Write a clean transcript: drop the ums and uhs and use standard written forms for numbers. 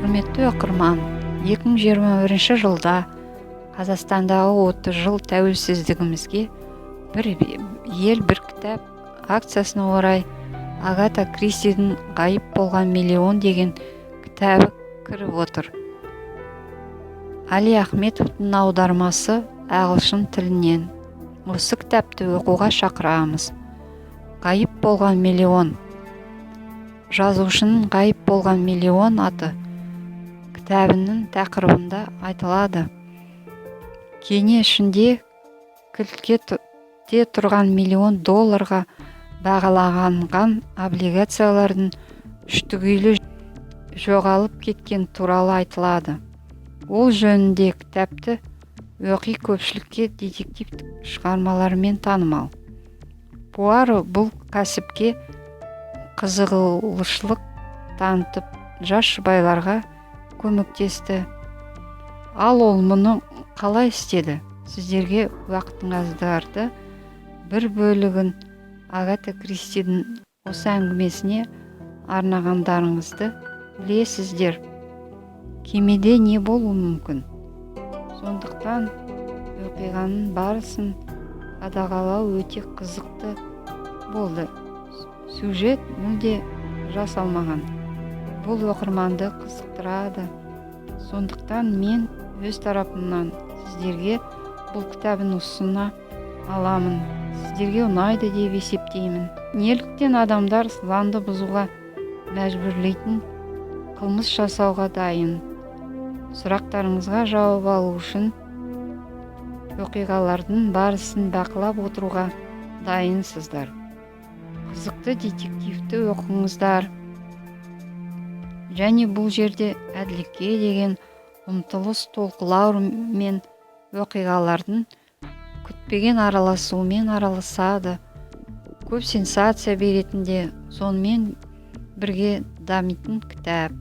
Құрметті оқырман, 2021 жылда Қазақстандағы 30 жыл тәуелсіздігімізге «Бір ел, бір кітап» акциясына орай Агата Кристидің «Ғайып болған миллион» деген кітабы кіріп отыр. Али Ахметовтың аудармасы ағылшын тілінен. Осы кітапты оқуға шақырамыз. «Ғайып болған миллион». Жазушының «Ғайып болған миллион» аты кітабының тақырыбында айтылады. Кене ішінде кілтте тұрған миллион долларға бағаланған облигациялардың үштігейлі жоғалып кеткен туралы айтылады. Ол жөнінде кітапты оқи көпшілікке детективтік шығармаларымен танымал. Пуаро бұл кәсіпке қызығушылық танытып, жас жұбайларға көмектесті. Ал ол мұны қалай істеді? Сіздерге уақытыңыздарды бір бөлігін Агата Кристидің осы әңгімесіне арнағандарыңызды білесіздер. Кемеде не болуы мүмкін? Сондықтан оқиғаның барысын қадағалау өте қызықты болды. Сюжет мүлде жасалмаған. Бұл оқырманды қызықтырады. Сондықтан мен өз тарапымнан сіздерге бұл кітабын ұсына аламын. Сіздерге ұнайды деп есептеймін. Неліктен адамдар заңды бұзуға мәжбүрлейтін қылмыс жасауға дайын? Сұрақтарыңызға жауап алу үшін оқиғалардың барысын бақылап отыруға дайынсыздар. Қызықты детективті оқыңыздар. Және бұл жерде әділдікке деген ұмтылыс толқулар мен оқиғалардың күтпеген араласуымен араласады. Көп сенсация беретін де, сонымен бірге дамитын кітап.